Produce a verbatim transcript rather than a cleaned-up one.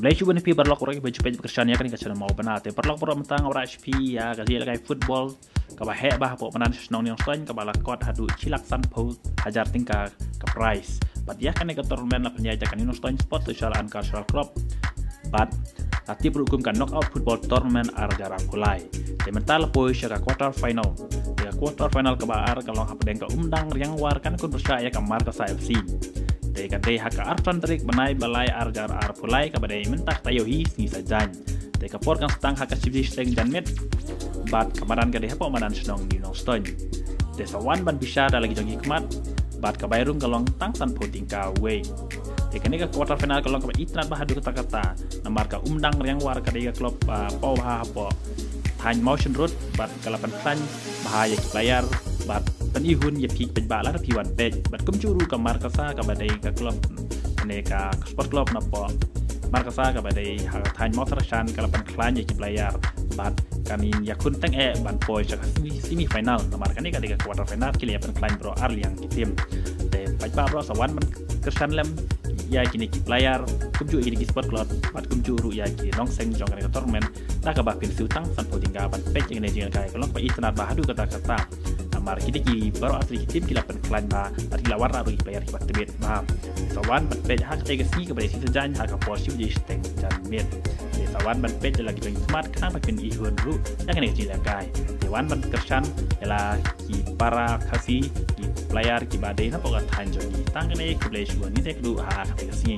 Te shuwa ban ïa phi paralok baroh kiba ju peit kyrshan ïa kane ka channel Mawbana. Te paralok baroh, mynta nga wanrah sha phi ïa ka jingïalehkai football kaba heh bha hapoh madan shnong Nongstoiñ, kaba la kot haduh shi lak sanphew hajar tyngka ka prize. Bad ïa kane ka tournament la pynïaid da ka Nongstoiñ Sports Social and Cultural Club. Bad la tip ruh kum ka knockout football tournament ar hajar arphew lai. Te mynta la poi sha ka quarter final. Te ka quarter final kaba ar ka long hapdeng ka Umdang Riangwar kan khun pyrshah ïa ka Markasa F C. Te ka dei ha ka arphew san tarik bnai ba lai ar hajar arphew lai kaba dei mynta ka taïew hi, sngi Saitjaiñ. Te ka por kan sdang ha ka shi baje shiteng janmiet. Bad ka madan ka dei hapoh madan shnong New Nongstoiñ. Te sa wan ban bishar da la ki jong ki khmat bad ka bai rung ka long tang sanphew tyngka uwei. Te kane ka quarter final ka long kaba itynnad bha haduh katta katta. Namar ka Umdang Riangwar ka dei ka club ba paw bha hapoh thaiñ Mawshynrut bad ka la pynkhlaiñ bha ïa ki player bad pyni hun ïa phi paidbah lada phi wan peit. Bad kumjuh ruh ka Markasa kaba dei ka club, ne ka sport club napoh Markasa kaba dei ha thaiñ Mawthadraishan ka la pynkhlaiñ ïa ki player bad kan ïakhun tang eh ban poi sha ka semi, semi final. Namar kane ka dei ka quarter final, ki la ïa pynkhlaiñ baroh ar liang ki team. Te paidbah baroh, sa wan ban kyrshan lem ïa kine ki player, kumjuh ïa kine ki sport club bad kumjuh ruh ïa ki nongseng jong kane ka tournament. Da kaba phin siew tang sanphew tyngka ban peit ïa kane ka jingïalehkai ka long kaba itynnad bha haduh katta katta. Namar kine ki baroh ar tylli ki team ki la pynkhlaiñ bha bad ki la wanrah ruh ki player kiba tbit bha. Sa wan ban peit ha katei ka sngi kaba dei sngi Saitjaiñ ha ka por shi baje shiteng janmiet. Te sa wan ban peit ïa la ki jong ki khmat khnang ba phin ïohi hun ruh ïa kane ka jingïalehkai. Te wan ban kyrshan ïa la ki para Khasi, ki player kiba dei napoh ka thaiñ jong ngi. Tang kane, khublei shibun, ngin sa ïakynduh ha katei ka sngi.